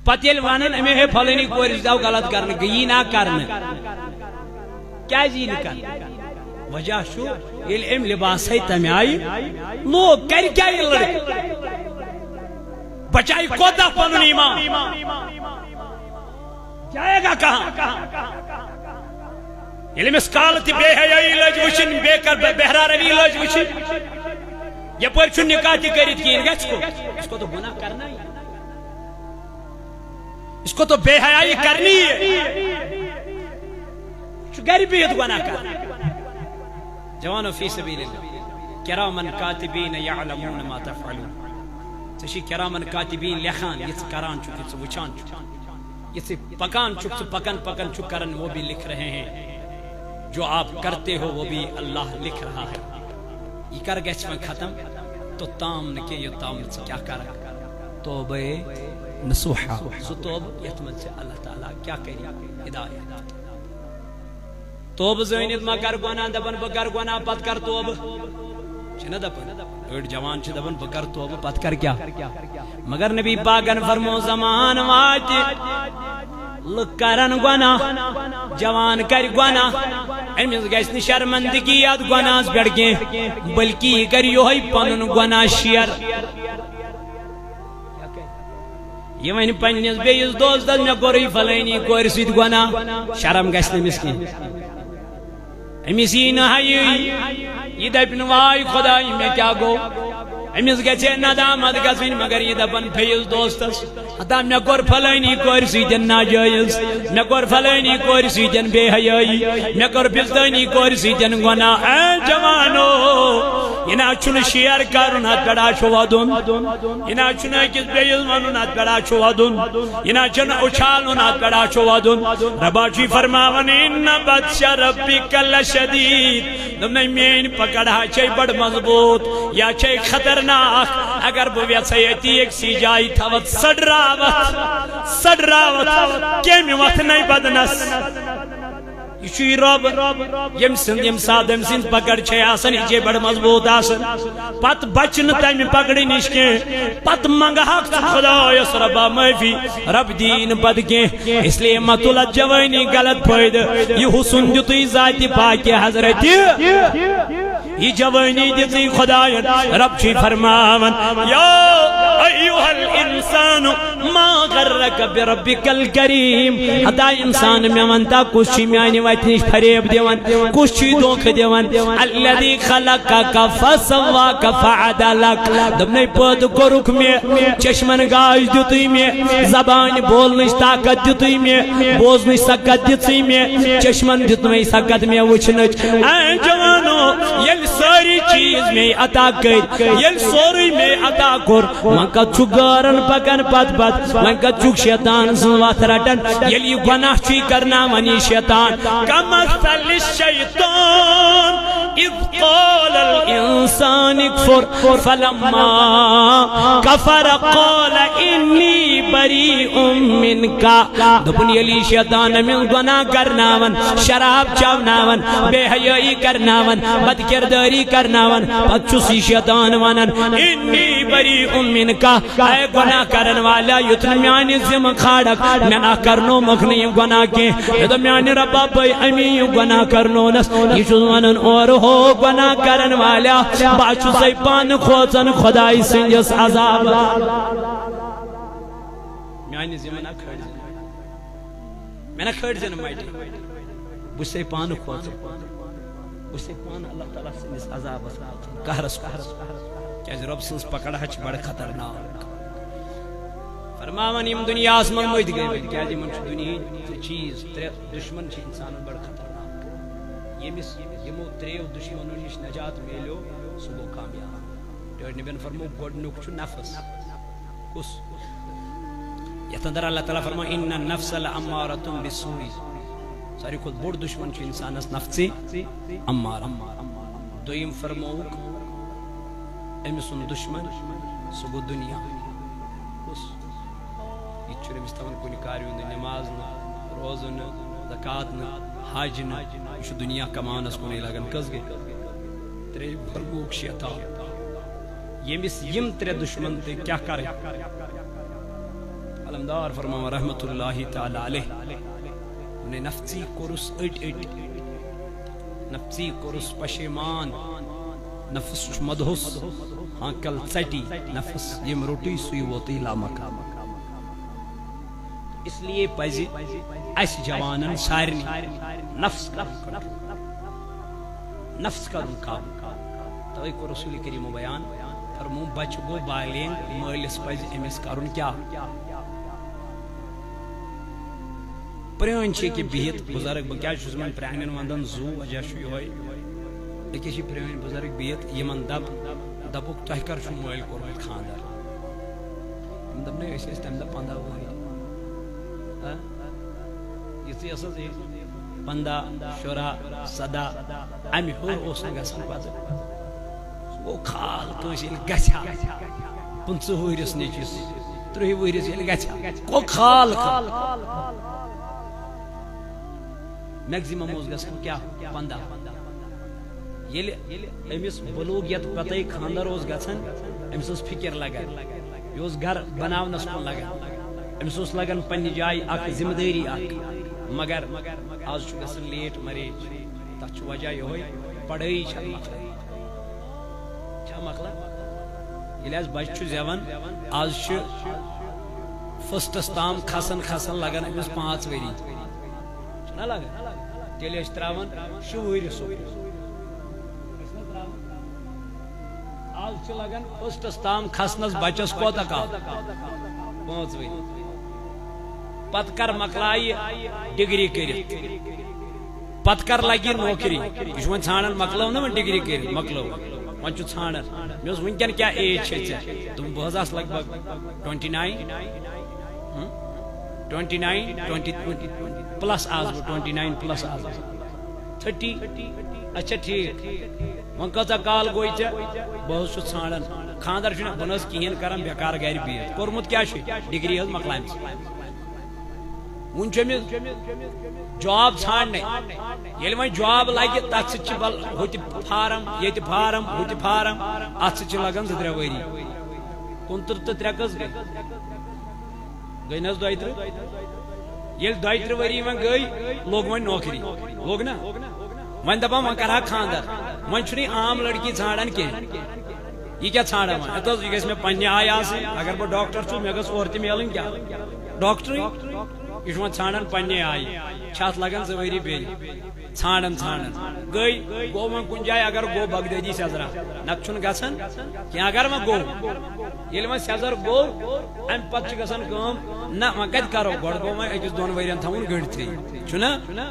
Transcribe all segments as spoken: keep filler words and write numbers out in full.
پتہٕ ییٚلہِ ونان أمۍ، ہے، فلٲنی کورِ سۭتۍ آو غلط کرنہٕ، گٔیی نا کرنہٕ۔ کیازِ یی نہٕ کرنہٕ؟ وجہ چھُ، ییٚلہِ أمۍ لباسے تمہِ آیہِ لوگ، کرِ کیٛاہ یہِ لڑکہٕ؟ بچایہِ کوتاہ پنُن ایمان؟ جائے گا کہاں؟ ییٚلہِ أمِس کالہٕ تہِ بے حیٲیی لٔج وٕچھِنۍ، بے کر-، بے-، بہرا روی لٔج وٕچھِنۍ، یپٲرۍ چھُ نکاح تہِ کٔرِتھ کِہیٖنۍ، گژھِ کوٚت؟ اس کو تو گناہ کرنا ہی۔ اس کو تو بے حیائی کرنی ہے۔ چھُ گرِ بِہِتھ گۄناہ کران۔ جوانو، فی سبیل اللہ، کرامن کاتبین یعلمون ما تفعلون۔ ژےٚ چھِ کرامن کاتبین لیکھان، یہِ ژٕ کران چھُکھ، یہِ ژٕ وٕچھان چھُکھ، یہِ ژٕ پکان چھُکھ، ژٕ پکان پکان چھُکھ کران، وہ بھی لکھ رہے ہیں۔ جو آپ کرتے ہو، وہ بھی اللہ لکھ رہا ہے۔ یہِ کر گژھِ وۄنۍ ختم؟ توٚتام نہٕ کینٛہہ، یوٚتام نہٕ ژٕ کیٛاہ کرکھ؟ توبہ نصوحہ، سُہ توبہٕ یتھ منٛز ژےٚ اللہ تعالیٰ کیٛاہ کرِ؟ ہدایت۔ توبہٕ زٲنِتھ ما کر گۄناہ، دپان بہٕ کر گۄناہ پتہٕ کر توبہٕ، چھِنہ دپان؟ أڑۍ جوان چھِ دپان بہٕ کر توبہٕ پتہٕ کر کیٛاہ؟ مگر نبی پاکن فرمو زمان واتہِ، لُکھ کرن گۄناہ، جوان کرِ گۄناہ، أمِس گژھِ نہٕ شرمندگی یتھ گۄناہس پٮ۪ٹھ کینٛہہ، بلکہِ یہِ کرِ یِہوٚے پنُن گۄناہ شیر۔ یہِ ونہِ پننِس بیٚیِس دوستس، مےٚ کوٚرُے فلٲنی کورِ سۭتۍ گۄناہ، شرم گژھِ نہٕ أمِس کینٛہہ۔ أمِس یی نہٕ حیٲیی، یہِ دپہِ نہٕ، واے خداے، مےٚ کیٛاہ گوٚو؟ أمِس گژھِ ہے ندامت گژھٕنۍ، مگر یہِ دپن بیٚیِس دوستس، ہتا مےٚ کوٚر فلٲنی کورِ سۭتۍ ناجٲیز، مےٚ کوٚر فلٲنی کورِ سۭتۍ بے حیٲیی، مےٚ کوٚر فلٲنی کورِ سۭتۍ گۄناہ۔ اے جوانو، یہِ نہ چھُنہٕ شیر کرُن، اتھ پٮ۪ٹھ ہا چھُ ودُن۔ یہِ نہ چھُنہٕ أکِس بیٚیِس ونُن، اتھ پٮ۪ٹھ ہا چھُ ودُن۔ یہِ نہ چھُنہٕ اُچھالُن، اتھ پٮ۪ٹھ ہا چھُ ودُن۔ ربا چھُے فرماوان، ان بطش ربک لشدید۔ دوٚپنَے، میٲنۍ پکڑ ہا چھے بڑٕ مضبوٗط، یا چھے خطرناک۔ اگر بہٕ یژھے أتی أکسٕے جایہِ تھاوتھ سٔڑراوتھ، سٔڑراوتھ، کیٚمۍ وۄتھنَے بدنس۔ یہِ چھُ یہِ رب، ییٚمۍ سٕنٛد، ییٚمہِ ساتہٕ أمۍ سٕنٛز پکڑ چھے آسان، یہِ چھے بڑٕ مضبوٗط آسان۔ پتہٕ بچہِ نہٕ تمہِ پکڑِ نِش کینٛہہ۔ پتہٕ منگہٕ ہاکھ ژٕ خدایس ربا معٲفی۔ رب دِیی نہٕ پتہٕ کینٛہہ۔ اس لیے مہ تُل اتھ جوٲنی غلط فٲیدٕ۔ یہِ حسن دیُتُے ذاتِ پاکہِ حضرتِ۔ یہِ جوٲنی دِژٕے خداین۔ رب چھُے فرماوان، یا ایھا الانسان ما غرک بربک الکریم۔ ہتا انسان، مےٚ ون تا، کُس چھُے میانہِ وتہِ نِش فریب دِوان؟ کُس چھُے دھوکہٕ دِوان؟ الذی خلقک فسواک فعدلک۔ دوٚپنَے، پٲدٕ کوٚرُکھ مےٚ، چشمن گاش دیُتُے مےٚ، زبانہِ بولنٕچ طاقت دیُتُے مےٚ، بوزنٕچ سکت دِژٕے مےٚ، چشمن دیُتمَے سکت مےٚ وٕچھنٕچ۔ اے جوانو، ییٚلہِ سٲری چیٖز مے عطا کٔرۍ، ییٚلہِ سورُے مے عطا کوٚر، وۄنۍ کتھ چھُ غٲرن پکان پتھ پتھ؟ وۄنۍ کتھ چھُکھ شیطان سٕنٛز وتھ رٹان؟ ییٚلہِ یہِ گۄناہ چھُے کرناوان یہِ شیطان، کمثل الشیطان اذ قال الانسان اکفر فلما کفر قال انی بریء منک۔ دوٚپُن، ییٚلہِ یہِ شیطان أمِس گۄناہ کرناوان، شراب چاوناوان، بے حیٲیی کرناوان، بد کردٲری کرناوان، پتہٕ چھُس یہِ شیطان ونان، انی بریء منک، اے گۄناہ کرن والا، یُتھ نہٕ میانہِ ذمہٕ کھالکھ، مےٚ نہ کرنومکھ نہٕ یہِ گۄناہ کینٛہہ۔ مےٚ دوٚپ، میانہِ ربا، بے امی یہِ گۄناہ کرنونس۔ یہِ چھُس ونان اورٕ، ہو گۄناہ کرن والا، بہٕ چھُسے پانہٕ کھوژان خدایہِ سٕنٛدِس عذابس۔ میانہِ ذمہٕ نہ کھٲلۍ زِ نہٕ۔ مےٚ نہ کھٲلۍ زِ نہٕ مٹہِ۔ بہٕ چھُسے پانہٕ کھوژان۔ بہٕ چھُسے پانہٕ اللہ تعالیٰ سٕنٛدِس عذابس کھوژان، قہرس کھوژان۔ کیازِ رۄب سٕنٛز پکڑ ہا چھِ بڑٕ خطرناک۔ فرماوان، یِم دُنیاہس منٛز مٔتۍ گٔمٕتۍ، کیازِ یِمن چھُ دُنیہٕکۍ زٕ چیٖز، ترٛےٚ دُشمن چھِ انسانن بڑٕ خطرناک۔ ییٚمِس یِمو ترٛیٚیو دُشمنو نِش نجات میلیو، سُہ گوٚو کامیاب۔ ٹٲٹھۍ نبین فرموو، گۄڈٕنیُک چھُ نفس۔ کُس؟ یتھ اندر اللہ تعالیٰ فرماوان، ان النفس لامارۃ بالسوء۔ ساروی کھۄتہٕ بوٚڑ دشمن چھُ انسانس نفسِ امارہ۔ دوٚیِم فرمووُکھ، أمۍ سُنٛد دشمن، سُہ گوٚو دُنیا۔ کُس؟ یہِ تہِ چھُنہٕ أمِس تھاوان کُنہِ کارِ ہُنٛد، نماز نہٕ، روزٕ نہٕ، زکوٰۃ نہٕ، حج نہٕ۔ یہِ چھُ دُنیا کماونس کُنُے لگان۔ کٔژ گٔے؟ ترٛیٚیِم فرمووُکھ شیطان۔ ییٚمِس یِم ترٛےٚ دُشمن تہٕ کیٛاہ کرٕنۍ؟ علمدار فرماوان رحمت اللہ تعالی علیہ، نے نفسی کورس اٹ اٹ، نفسی کورس پشیمان، نفس چھ مدہوس، ہانکل ژٹی، نفس یم روٹی سوی ووتی لامکان۔ اس لیے پزِ اسہِ جوانن سارنٕے نفس کرُن control، نفس کرُن قابو۔ توے کوٚر رسول کریم بیان، فرموو، بچہ گوٚو بالینگ، مٲلِس پزِ أمِس کرُن کیٛاہ؟ پرٛٲنۍ چھِ ییٚکیٛاہ بِہِتھ بُزرگ، بہٕ کیٛازِ چھُس یِمن پرٛانٮ۪ن ونٛدن زُو، وجہ چھُ یِہوٚے۔ أکیٛاہ چھِ پرٛٲنۍ بُزرگ بِہِتھ، یِمن دپ، دپُکھ، تۄہہِ کر چھُو مٲلۍ کوٚرمُت خانٛدر؟ تِم دپن، أسۍ ٲسۍ تمہِ دۄہ پنٛداہ وُہٕرۍ۔ ہا؟ یِژٕے ٲس حظ یہِ پنٛداہ، شُراہ، سداہ، امہِ ہیوٚر اوس نہٕ گژھان پتہٕ۔ سُہ گوٚو خال کٲنٛسہِ ییٚلہِ گژھِ ہا، پٕنٛژٕہ وُہرِس نیٚچوِس، ترٛہہِ وُہرِس ییٚلہِ گژھِ ہا، گوٚو خال کٲنٛسہِ۔ Maximum اوس گژھان کیٛاہ؟ پنٛداہ۔ ییٚلہِ أمِس بلوغیت پتے خانٛدر اوس گژھان، أمِس ٲس فکر لگان، یہِ اوس گرٕ بناونس کُن لگان، أمِس اوس لگان پننہِ جایہِ اکھ ذمہٕ دٲری اکھ۔ مگر آز چھُ گژھان late marriage، تتھ چھُ وجہ یِہوٚے، پڑھٲیی چھنہٕ مۄکلان۔ چھا مۄکلان؟ ییٚلہِ آز بچہِ چھُ زٮ۪وان، آز چھِ firstس تام کھسان کھسان لگان أمِس پانٛژھ ؤری۔ چھُنہ لگان؟ تیٚلہِ ٲسۍ ترٛاوان شُہ وُہرِ سکوٗل۔ آز چھُ لگان firstس تام کھسنس بچس کوتاہ کال؟ پانٛژھ ؤری۔ پتہٕ کر مۄکلایہِ ڈگری کٔرِتھ؟ پتہٕ کر لگہِ نوکری؟ یہِ چھُ وۄنۍ ژھانڈان، مۄکلٲو نہ وۄنۍ ڈگری کٔرِتھ، مۄکلٲو، وۄنۍ چھُ ژھانڈان۔ مےٚ اوس، وٕنکٮ۪ن کیٛاہ age چھے ژےٚ؟ دوٚپُن، بہٕ حظ آسہٕ لگ بگ twenty nine۔ ہم؟ Twenty nine، twenty، plus آز بہٕ، twenty nine plus آز بہٕ۔ Thirty۔ اچھا، ٹھیٖک۔ وۄنۍ کۭژاہ کال گوٚو ژےٚ؟ بہٕ حظ چھُس ژھانڈان۔ خانٛدر چھُنہٕ، بہٕ نہٕ حظ کِہیٖنۍ کران، بیکار گرِ بِہِتھ۔ کوٚرمُت کیٛاہ چھُے؟ ڈگری حظ مۄکلایمٕژ۔ وُنہِ چھُ أمِس job ژھانڈنے۔ ییٚلہِ وۄنۍ job لگہِ، تتھ سۭتۍ چھِ بل ہُتہِ فارم، ییٚتہِ فارم، ہُتہِ فارم، اتھ سۭتۍ چھِ لگان زٕ ترٛےٚ ؤری۔ کُنترٕہ تہٕ ترٛےٚ کٔژ گٔے؟ گٔے نہ حظ دۄیہِ ترٕٛہ؟ ییٚلہِ دۄیہِ ترٕٛہ ؤری وۄنۍ گٔے، لوٚگ وۄنۍ نوکری، لوٚگ نہ؟ وۄنۍ دپان وۄنۍ کرٕ ہا خانٛدر۔ وۄنۍ چھُنہٕ یہِ عام لڑکی ژھانڈان کینٛہہ۔ یہِ کیٛاہ ژھانڈان وۄنۍ؟ ہتہٕ حظ، یہِ گژھِ مےٚ پننہِ آیہِ آسٕنۍ۔ اگر بہٕ doctor چھُس، مےٚ گٔژھ اورٕ تہِ میلٕنۍ کیٛاہ؟ Doctorٕے۔ یہِ چھُ وۄنۍ ژھانڈان پننہِ آیہِ۔ چھِ اتھ لگان زٕ ؤری بیٚیہِ۔ ژھانڈان ژھانڈان گٔے، گوٚو وۄنۍ کُنہِ جایہِ، اگر گوٚو بغدٲدی سیزرا، نتہٕ چھُنہٕ گژھان کینٛہہ۔ اگر وۄنۍ گوٚو، ییٚلہِ وۄنۍ سیزر گوٚو، امہِ پتہٕ چھِ گژھان کٲم، نہ وۄنۍ کتہِ کرو، گۄڈٕ گوٚو وۄنۍ أکِس دۄن ؤرین تھاوُن گٔنڈتھٕے، چھُنہ؟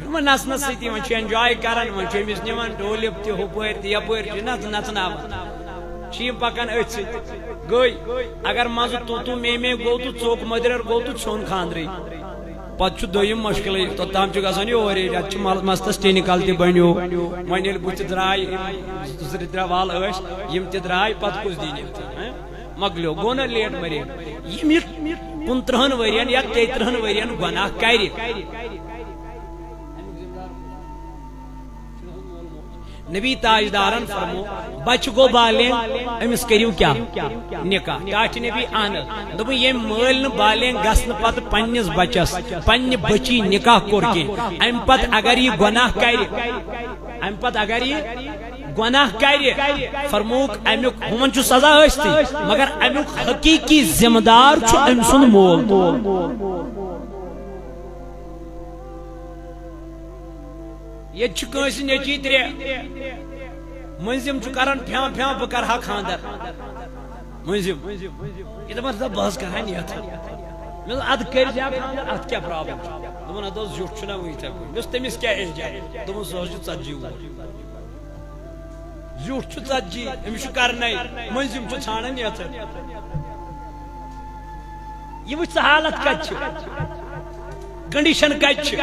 وۄنۍ نژنس سۭتی وۄنۍ چھُ enjoy کران، وۄنۍ چھُ أمِس نِوان ٹولِپ تہِ ہُپٲرۍ تہِ یپٲرۍ تہِ نژ-، نژناوان چھِ یِم پکان أتھۍ سۭتۍ۔ گٔے، اگر منٛزٕ توٗ توٗ مے مے گوٚو تہٕ ژوٚک مٔدریر گوٚو تہٕ ژھیوٚن خانٛدرٕے۔ پتہٕ چھُ دوٚیِم مُشکِلٕے، توٚتام چھُ گژھان یہِ اورے، اتھ چھُ مل-، مستس ٹیٚنِکل تہِ بنیو۔ وۄنۍ ییٚلہِ بُتھِ درٛاے، زٕ ترٛےٚ وال ٲسۍ، یِم تہِ درٛاے، پتہٕ کُس دِیہِ یِم تہِ؟ ہہ؟ مۄکلیو، گوٚو نہ late marriage؟ یِم یہِ کُنترٕٛہن ؤرین یا تیٚیہِ ترٕٛہن ؤرین گۄناہ کرِ۔ نبی تاجدارن فرمو، بچہ گوٚو بالینگ، أمِس کٔرِو کیٛاہ؟ نکاح۔ ٹاٹھۍ نبی، اہن حظ۔ دوٚپُن، ییٚمۍ مٲلۍ نہٕ بالینگ گژھنہٕ پتہٕ پننِس بچس، پننہِ بچی نکاح کوٚر کینٛہہ، امہِ پتہٕ اگر یہِ گۄناہ کرِ، امہِ پتہٕ اگر یہِ گۄناہ کرِ، فرمووُکھ، امیُک، ہُمن چھُ سزا ٲستٕے، مگر امیُک حقیقی ذمہٕ دار چھُ أمۍ سُنٛد مول۔ ییٚتہِ چھِ کٲنٛسہِ نیٚچی ترٛےٚ، مٔنٛزِم چھُ کران پھیٛاں پھیٛاں، بہٕ کرٕ ہا خانٛدر۔ مٔنٛزِم۔ یہِ دَپان، "دَپ، بہٕ حظ کرٕ ہا نیتھٕ۔" مےٚ دوٚپ، "اَدٕ کٔرۍ زِ ہا خانٛدر، اَتھ کیٛاہ problem چھُ؟" دوٚپُن، "اَدٕ حظ، زیُٹھ چھُنہ وُنہِ یِتھَے پٲٹھۍ۔" مےٚ دوٚپُس، "تٔمِس کیٛاہ age آسہِ؟" دوٚپُن، "سُہ حظ چھُ ژتجی وُہُر۔" زیُٹھ چھُ ژتجی، أمِس چھُ کرنے، مٔنٛزِم چھُ ژھانڈان یتھ۔ یہِ وٕچھ ژٕ حالت کتہِ چھِ، condition کتہِ چھِ،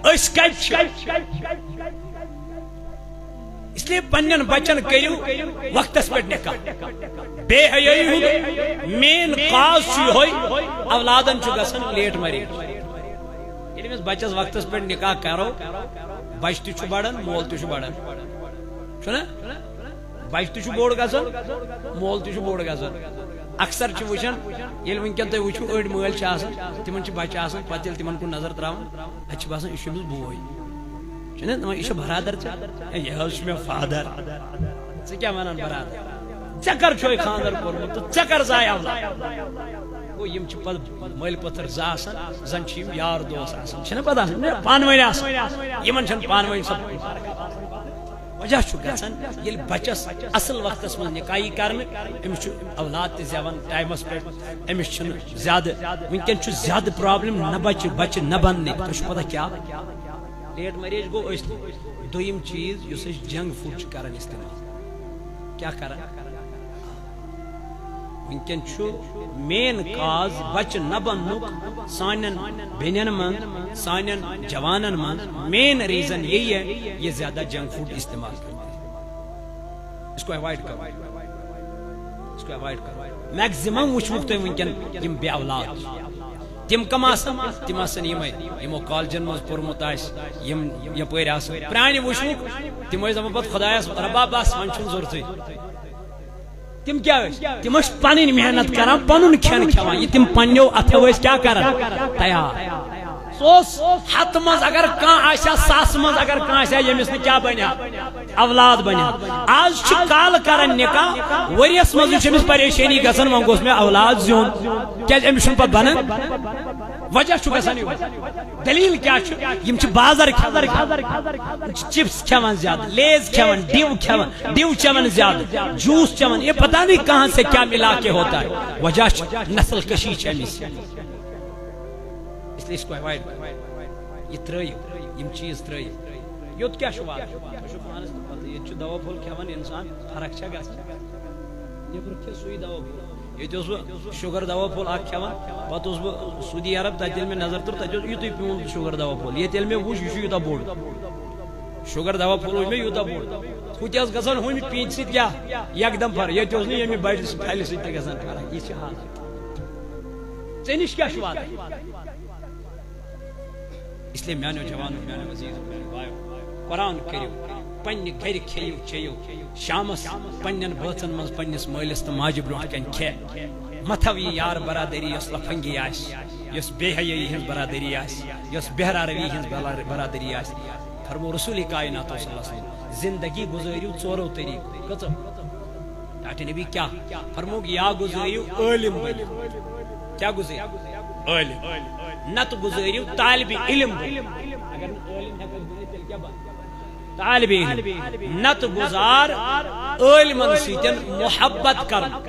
أسۍ کتہِ چھِ۔ اس لیے پننٮ۪ن بچن کٔرِو وقتس پٮ۪ٹھ نکاح۔ بے حیٲیی ہُنٛد main cause چھُ یِہوٚے، اولادن چھُ گژھان late marriage۔ ییٚلہِ أمِس بچس وقتس پٮ۪ٹھ نکاح کرو، بچہِ تہِ چھُ بڑان، مول تہِ چھُ بڑان۔ چھُنہ؟ بچہِ تہِ چھُ بوٚڑ گژھان، مول تہِ چھُ بوٚڑ گژھان۔ اکثر چھِ وٕچھان، ییٚلہِ وٕنکٮ۪ن تُہۍ وٕچھِو، أڑۍ مٲلۍ چھِ آسان، تِمن چھِ بچہِ آسان، پتہٕ ییٚلہِ تِمن کُن نظر تراوان، اتہِ چھِ باسان، یہِ چھُ أمِس بوے، چھُنہ دپان، یہِ چھُ برادر ژےٚ؟ ہے، یہِ حظ چھُ مےٚ فادر۔ ژٕ کیٛاہ ونان برادر؟ ژےٚ کر چھُے خانٛدر کوٚرمُت تہٕ ژےٚ کر زاے اولاد؟ گوٚو، یِم چھِ پتہٕ مٲلۍ پٔتھر زٕ آسان، زن چھِ یِم یار دوس آسان، چھِنہ پتہٕ آسان، پانہٕ ؤنۍ آسان، یِمن چھَنہٕ پانہٕ ؤنۍ سۄ وجہ چھُ گژھان، ییٚلہِ بچس اصل وقتس منٛز نکاح یی کرنہٕ، أمِس چھُ اولاد تہِ زٮ۪وان ٹایمس پٮ۪ٹھ، أمِس چھُنہٕ زیادٕ، وٕنکٮ۪ن چھُ زیادٕ پرابلم نہ بچہِ، بچہِ نہ بننٕکۍ۔ تۄہہِ چھُ پتہ کیٛاہ؟ لیٹ میریج گوٚو أسۍ۔ دوٚیِم چیٖز، یُس أسۍ جنک فوڈ چھِ کران استعمال، کیٛاہ کران؟ وٕنکٮ۪ن چھُ مین کاز بچہِ نہ بننُک سانٮ۪ن بیٚنٮ۪ن منٛز، سانٮ۪ن جوانن منٛز مین ریزن یہی ہے، یہ زیادہ جنک فوڈ استعمال کرتے ہیں۔ اس کو اوائڈ کرو، اس کو اوائڈ کرو۔ میکسیمم وٕچھوُکھ تُہۍ وٕنکٮ۪ن یِم بے اولاد چھِ۔ تِم کم آسن؟ تِم آسن یِمے، یِمو کالجن منٛز پوٚرمُت آسہِ، یِم یپٲرۍ آسن۔ پرٛانہِ وٕچھوُکھ، تِم ٲسۍ دپان پتہٕ خۄدایس، "رۄبا بس، وۄنۍ چھُنہٕ ضروٗرتٕے۔" تِم کیٛاہ ٲسۍ؟ تِم ٲسۍ پنٕنۍ محنت کران، پنُن کھٮ۪ن کھٮ۪وان۔ یہِ تِم پننیو اتھو ٲسۍ کیٛاہ کران؟ تیار۔ سُہ اوس ہتہٕ منٛز اگر کانٛہہ آسہِ ہا، ساسہٕ منٛز اگر کانٛہہ آسہِ ہا، ییٚمِس نہٕ کیٛاہ بنہِ ہا؟ اولاد بنہِ ہا۔ آز چھِ کالہٕ کران نکاح، ؤریس منٛز چھِ أمِس پریشٲنی گژھان، وۄنۍ گوٚژھ مےٚ اولاد زیُن، کیٛازِ أمِس چھُنہٕ پتہٕ بنان۔ وجہ چھُ گژھان یہِ۔ دلیل کیٛاہ چھُ؟ یِم چھِ بازر کھٮ۪وان زیادٕ۔ یِم چھِ چپس کھٮ۪وان زیادٕ، لیز کھٮ۪وان، ڈیو کھٮ۪وان، ڈیو چٮ۪وان زیادٕ، جوس چٮ۪وان۔ یہ پتہ نہیں کہاں سے کیا ملا کے ہوتا ہے۔ وجہ چھُ نسل کشی چھِ أمِس۔ اس لیے اس کو اوائڈ کرو۔ یہ ترٲیِو، یِم چیٖز ترٲیِو۔ یوٚت کیٛاہ چھُ واتان؟ تۄہہِ چھُو پانس تہِ پتہ، ییٚتہِ چھُ دوا پھوٚل کھٮ۪وان انسان، فرق چھا گژھان؟ نیٚبرٕ کھے سُے دوا پھوٚل۔ ییٚتہِ اوسُس بہٕ شُگر دوا پھوٚل اکھ کھٮ۪وان، پتہٕ اوسُس بہٕ سعودی عرب، تتہِ ییٚلہِ مےٚ نظر تٔر، تتہِ اوس یُتُے پیوٗنت شُگر دوا پھوٚل۔ ییٚتہِ ییٚلہِ مےٚ وُچھ، یہِ چھُ یوٗتاہ بوٚڑ۔ شُگر دوا پھوٚل وُچھ مےٚ یوٗتاہ بوٚڑ۔ ہُتہِ ٲس گژھان ہُمہِ پیٖنتہِ سۭتۍ کیٛاہ؟ یکدم فرق۔ ییٚتہِ اوس نہٕ ییٚمہِ بجہِ پھلہِ سۭتۍ تہِ گژھان فرق۔ یہِ چھِ حالت۔ ژےٚ نِش کیٛاہ چھُ واتان؟ اس لیے میانیو جوانو، میانیو عزیزو، میانیو بایو، قرآن کٔرِو، پننہِ گرِ کھیٚیِو چیٚیِو، شامس پننٮ۪ن بٲژن منٛز پننِس مٲلِس تہٕ ماجہِ برونٛٹھ کنہِ کھے۔ مہ تھاو یہِ یار برادری یۄس لفنگی آسہِ، یۄس بے حیٲیی ہٕنٛز برادری آسہِ، یۄس بہرا روی ہٕنٛز بلا-، برادری آسہِ۔ فرمو رسول کائنات صلی اللہ علیہ وسلم، زندگی گُزٲرِو ژورو طریٖقو۔ کٔژو؟ ٹاٹھے نبی کیٛاہ فرمووُکھ؟ یا گُزٲرِو عٲلِم بٔنِتھ۔ کیٛاہ گُزٲرِو؟ عٲلِم۔ نتہٕ گُزٲرِو طالبِ علم بٔنِتھ۔ اگر نہٕ عٲلِم ہٮ۪ککھ بٔنِتھ، تیٚلہِ کیٛاہ بن؟ طالبِ علم۔ نتہٕ گُزار عٲلمن سۭتۍ محبت کرُن۔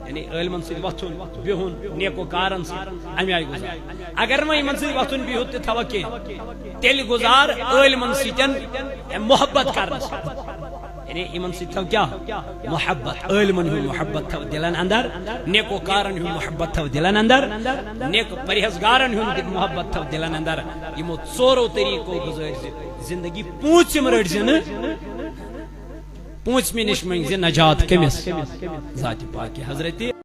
یعنی عٲلمن سۭتۍ وۄتھُن، بِہُن، نیکو کارن سۭتۍ، امہِ آیہِ گُزار۔ اگر نہٕ وۄنۍ یِمن سۭتۍ وۄتھُن بِہُن تہِ تھاوکھ کینٛہہ، تیٚلہِ گُزار عٲلمن سۭتۍ محبت کرنہٕ سۭتۍ۔ یعنی یِمن سۭتۍ تھاو کیٛاہ؟ محبت۔ عٲلمن ہُنٛد محبت تھاو دِلن اندر، نیکو کارن ہُنٛد محبت تھاو دِلن اندر، نیک پرہیزگارن ہُنٛد محبت تھاو دِلن اندر۔ یِمو ژورو طریٖقو گُزٲرۍ زِ زندگی۔ پوٗنٛژِم رٔٹۍ زِ نہٕ، پوٗنٛژمہِ نِش مٔنٛگۍ زِ نجات کٔمِس؟ ذاتِ پاکہِ حضرتِ۔